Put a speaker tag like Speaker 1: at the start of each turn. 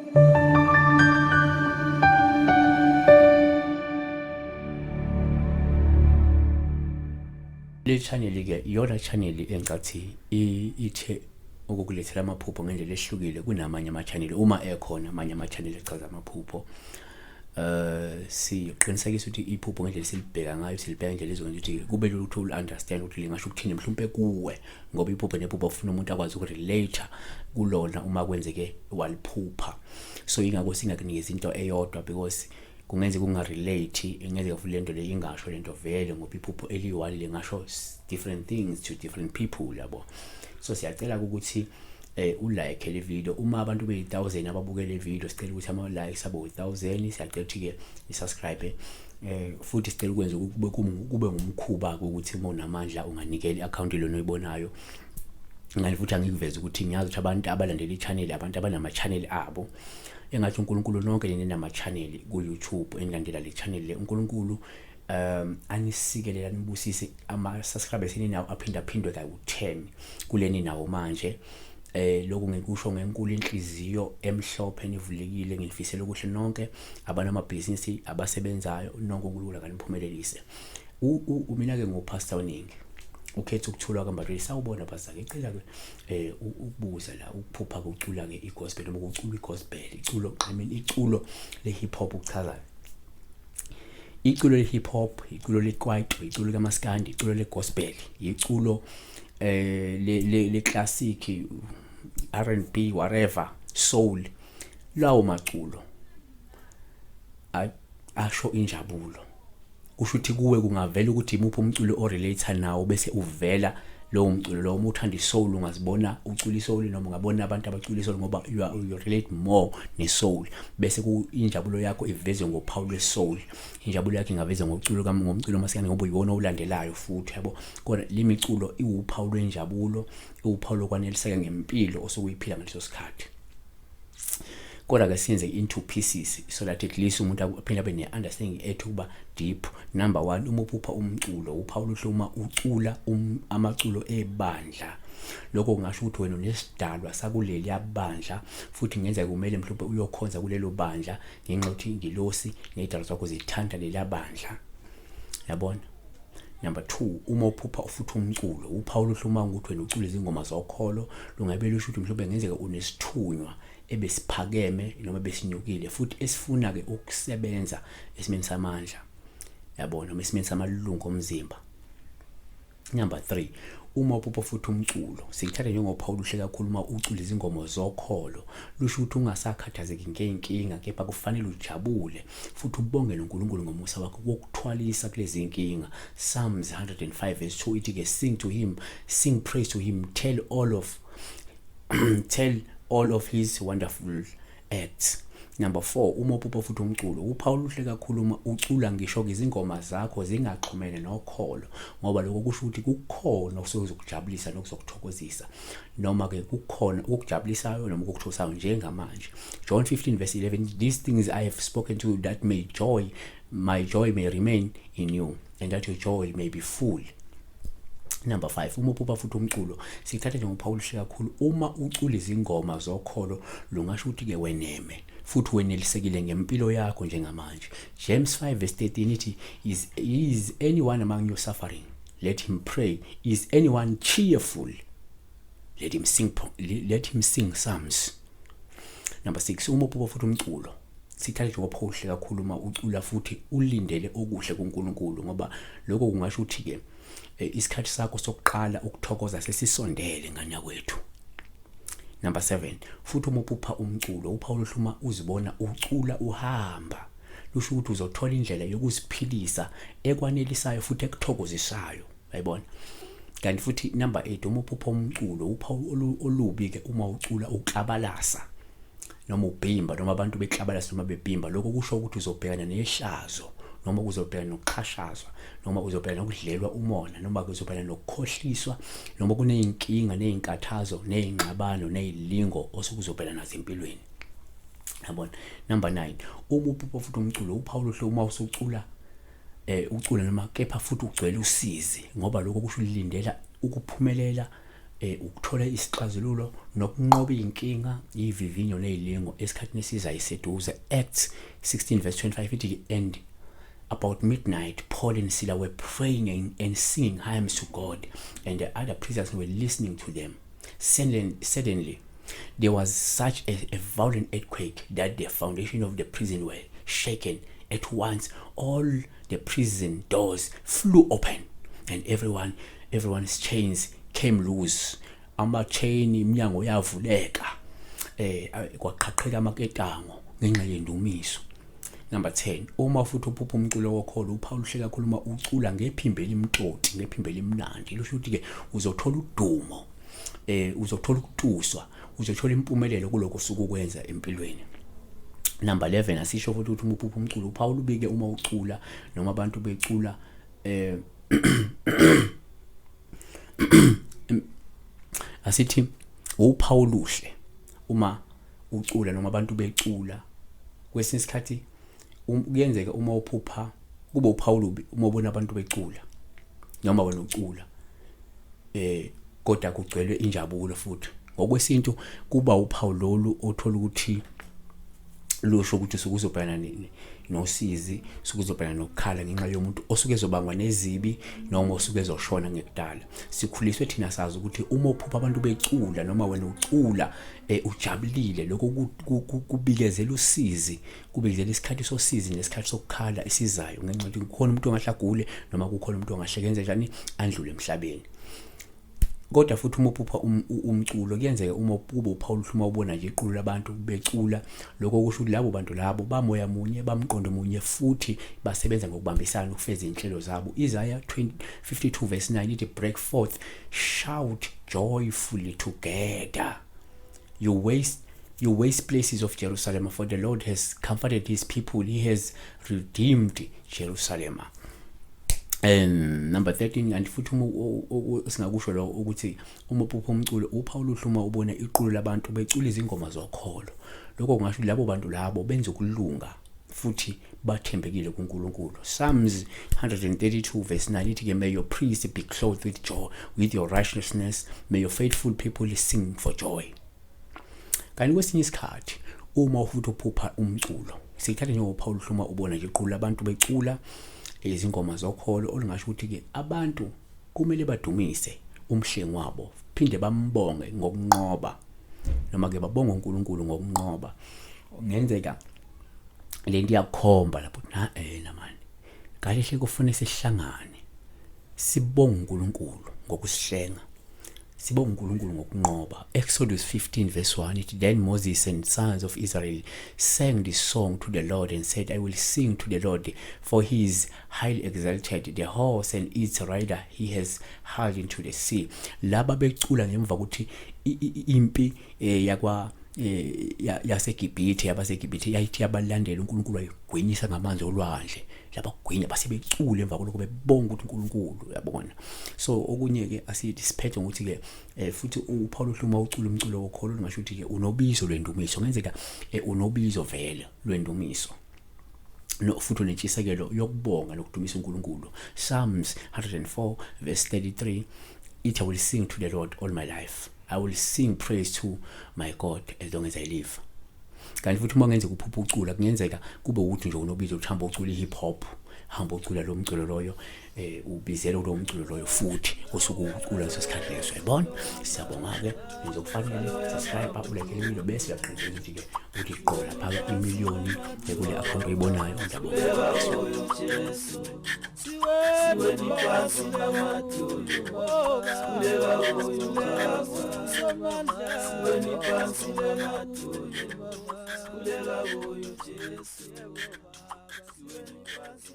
Speaker 1: Le channel ke iyona channel engicathi ithe ukukulethela amaphupho ngendlela ehlukile kunamanye ama-channel, uma ekhona amanye ama-channel echaza amaphupho. Siqinisekisa ukuthi iphupho ngendlela silibheka ngayo, silibheka ngendlela ezokwenza ukuthi kube lula ukuthi uli-understand ukuthi lingasho ukuthini mhlawumpe kuwe, ngoba iphupho nephupho ufuna umuntu akwazi ukurelate kulona uma kwenzeke waliphupha. So ingakho singakunikeza into eyodwa, because kungenzeka ungarelate, ingenzeka futhi lento le ingasho lento vele, ngoba iphupho eliyi-one lingasho different things to different people, yabo. So siyacela ukuthi ulike le video. Uma abantu beyi-1000 ababukele le video, sicela ukuthi ama likes abe u-1000. Siyacela ukuthi ke isubscribe, futhi sicela ukwenza kube ngumkhuba ukuthi uma unamandla unganikela i-account lona oyibonayo. Ngani futhi angikuveze ukuthi ngiyazi ukuthi abantu abalandela i-channel, abantu abanama-channel abo, engathi uNkulunkulu nonke nina nama-channel ku-YouTube enilandela le channel le, uNkulunkulu anisikelele, anibusise. Ama-subscribers eninawo aphinda aphindwe kawu-10 kuleni nawo manje. Lokhu ngikusho ngenkulu inhliziyo emhlophe nivulekile. Ngifisela okuhle nonke abanamabhizinisi, abasebenzayo nonke, uNkulunkulu akaniphumelelise. Mina ke nguPastor Oningi, ukhetha ukuthula kaMbatsheni. Sawubona pastor, ngicela ke ukubuza la, ukuphupha kucula ke igospel noma ukucula igospel, iculo, I mean iculo le hip hop, ukuchaza iculo le hip hop, iculo le kwaito, iculo likaMaskandi, iculo le gospel, iculo le classic, R&B, whatever, soul, lawo maculo asho injabulo. Kusho ukuthi kuwe kungavela ukuthi imuphi umculo orelate nawo, bese uvela lowo mculo lowo. Uma uthanda isoul, ungazibona ucula isoul, noma ungabona abantu abacula isoul, ngoba you relate more nesoul, bese injabulo yakho ivezwe ngophawu lwesoul. Injabulo yakho ingavezwa ngoculo ngomculo masikandi, ngoba uyiwona olandelayo futhi, yabo. Kodwa le miculo iwuphawu lwenjabulo, iwuphawu lokwaneliseka ngempilo osukuyiphila ngaleso sikhathi. Kodwa ke siyenze into pieces so that at least umuntu aphinde abe ne-understanding ethu ukuba deep. Number one, uma uphupha umculo, uphawu oluhle uma ucula amaculo ebandla. Lokho kungasho ukuthi wena unesidalwa sakuleli bandla, futhi kungenzeka kumele mhlawumbe uyokhonza kulelo bandla, ngenxa yokuthi ingilosi nezidalwa zakho zithanda leliya bandla, yabona. Number 2, uma uphupha futhi umculo, uphawu oluhle uma ukuthi wena ucula izingoma zokholo, lungabe lusho ukuthi mhlawumbe ngenzeka unesithunywa ebesiphakeme noma besinyukile, futhi esifuna ke ukusebenza esimeni samandla, yabona, noma esimeni samalungu omzimba. Number 3, uma uphupha futhi umculo, sikuthatha njengophawu oluhle kakhulu uma ucula izingoma zokholo, lusho ukuthi ungasakhathazeki ngey'nkinga, kepha kufanele ujabule futhi ubonge noNkulunkulu ngomusa wakhe wokuthwalisa kulezi nkinga. Psalms 105 verse 2 ithi ke, "Sing to him, sing praise to him, tell all of his wonderful acts." Number 4, uma uphupha futhi umculo, uphawu oluhle kakhulu uma ucula ngisho izingoma zakho zingaxhumene nokholo, ngoba lokho kusho ukuthi kukhona okuzokujabulisa nokuzokuthokozisa, noma ke kukhona okukujabulisayo noma okukuthokozisayo njengamanje. John 15 verse 11, "These things I have spoken to you, that may joy my joy may remain in you and that your joy may be full." Number 5, uma uphupha futhi umculo, sikuthatha njengophawu oluhle kakhulu uma ucula izingoma zokholo, lungasho ukuthi ke weneme futhi wenelisekile ngempilo yakho njengamanje. James 5 verse 13 ithi, Is anyone among you suffering? Let him pray. Is anyone cheerful? Let him sing psalms." Number 6, uma uphupha futhi umculo, sithathe njengophawu oluhle kakhulu uma ucula futhi ulindele okuhle kuNkulunkulu, ngoba lokho kungasho ukuthi ke isikhathi sakho sokuqala ukuthokoza sesisondele, ngane yakwethu. Number 7, futhi uma uphupha umculo, uphawu oluhle uma uzibona ucula uhamba, lusho ukuthi uzothola indlela yokuziphilisa ekwanelisayo futhi ekuthokozisayo, uyayibona. Kanti futhi number 8, uma uphupha umculo, uphawu olubi ke uma ucula uklabalasa noma ubhimba, noma abantu beklabalasa noma bebhimba, lokho kusho ukuthi uzobhekana nehlazo, noma uzobhekana nokuxhashazwa, noma uzobhekana nokudlelwa umona, noma uzobhekana nokukhohliswa, noma kuney'nkinga ney'nkathazo ney'ngxabano ney'lingo osuke uzobhekana nazo empilweni, yabona. Number 9, uma uphupha futhi umculo, uphawu oluhle uma usucula, ucula noma kepha futhi ugcwele usizi, ngoba lokho kusho ulindela ukuphumelela. Ukuthola isixazululo nokunqoba izinkinga, ivivinyo nezilingo esikhathini esizayo iseduze. Acts 16 verse 25 ithi, "And about midnight Paul and Sila were praying and singing hymns to God, and the other prisoners were listening to them. Suddenly there was such a violent earthquake that the foundation of the prison were shaken. At once all the prison doors flew open and everyone's chains came loose." Ama-chain, iminyango yavuleka, kwaqhaqheka amaketango ngenxa yendumiso. Number 10, uma futhi uphupha umculo wokholo, uphawu oluhle kakhulu uma ucula ngephimbo elimtoti, ngephimbo elimnandi, lusho ukuthi ke uzothola udumo, uzothola ukutuswa, uzothola impumelelo kuloko osuke ukwenza empilweni. Number 11, asisho futhi ukuthi uma uphupha umculo, uphawu olubi ke uma ucula noma abantu becula, asithi uphawu oluhle uma ucula noma abantu becula. Kwesinye isikhathi kuyenzeka uma uphupha kube uphawu olubi uma ubona abantu becula noma wena ucula, kodwa kugcwele injabulo. Futhi ngokwesintu kuba uphawu lolu othola ukuthi lusho ukuthi usuke uzobhekana nosizi, usuke uzobhekana nokukhala ngenxa yomuntu osuke ezobangwa nezibi noma osuke ezoshona ngekudala. Sikhuliswe thina sazi ukuthi uma uphupha abantu becula noma wena ucula, ujabulile, lokho kubikezela usizi, kubikezela isikhathi sosizi nesikhathi sokukhala esizayo, ngenxa yokuthi kukhona umuntu ongahle agule noma kukhona umuntu ongahle kenze njani, andlule emhlabeni. Kodwa futhi uma uphupha umculo, kuyenzeka uma kube uphawu uma ubona nje iqulu labantu becula, lokho kusho ukuthi labo bantu labo bamoya munye, bamqondo munye, futhi basebenza ngokubambisana ukufeza izinhlelo zabo. Isaiah 52 verse 9 ithi, "Break forth, shout joyfully together, you waste places of Jerusalem, for the Lord has comforted his people, he has redeemed Jerusalem." Number 13, and futhi uma singakusho lo ukuthi uma uphupha umculo, uphawu oluhle uma ubona iqulu labantu becula izingoma zokholo, lokho kungasho labo bantu labo benza ukulunga futhi bathembekile kuNkulunkulu. Psalms 132 verse 9 ithi ke, "May your priests be clothed with joy, with your righteousness. May your faithful people sing for joy." Kanti kwesinye isikhathi uma futhi uphupha umculo, sithathe njengophawu oluhle uma ubona nje iqulu labantu becula izingoma zokholo, olungasho ukuthi ke abantu kumele badumise umhlengi wabo, phinde bambonge ngokunqoba, noma ke babonge uNkulunkulu ngokunqoba. Kungenzeka lento iyakhomba lapho na namani kahle hle kufanele sihlangane, sibonge uNkulunkulu ngokusihlenga, sibonge uNkulunkulu ngokunqoba. Exodus 15 verse 1 ithi, "Then Moses and sons of Israel sang this song to the Lord and said, I will sing to the Lord, for he is highly exalted. The horse and its rider he has hurled into the sea." Laba becula ngemva ukuthi impi yakwa yaseGibhithe, yabaseGibhithe, yayithi yabalandela, uNkulunkulu wayigwinyisa ngamanzi olwandle, labagwinya base becula emva kwalokho bebonga ukuthi uNkulunkulu, uyabona. So okunye ke asithi siphethe ngokuthi ke futhi uphawu oluhle uma ucula umculo wokholo, lungasho ukuthi ke unobizo lwendumiso. Ngenzeka unobizo vele lwendumiso, no futhi unentshisekelo yokubonga nokudumisa uNkulunkulu. Psalms 104 verse 33 ithi, "I will sing to the Lord all my life. I will sing praise to my God as long as I live." Kanti futhi uma kungenzeka uphupha ucula, kungenzeka kube ukuthi nje unobizo ukuthi hamba ucula i-hip hop, hamba ucula lo mculo loyo, ubizela lo mculo loyo futhi osuke ucula leso sikhathi leso, yabona. Siyabonga ke, ngizokufanele subscribe, ulike video, bese uyaqinisekisa ukuthi ke uthi qo lapha ke imiliyoni kule account oyibonayo. Ngiyabonga.
Speaker 2: Siweni phansi namadolo, sikhuleka kuyo Baba. Siweni phansi namadolo, sikhuleka kuyo Jesu. Siweni phansi.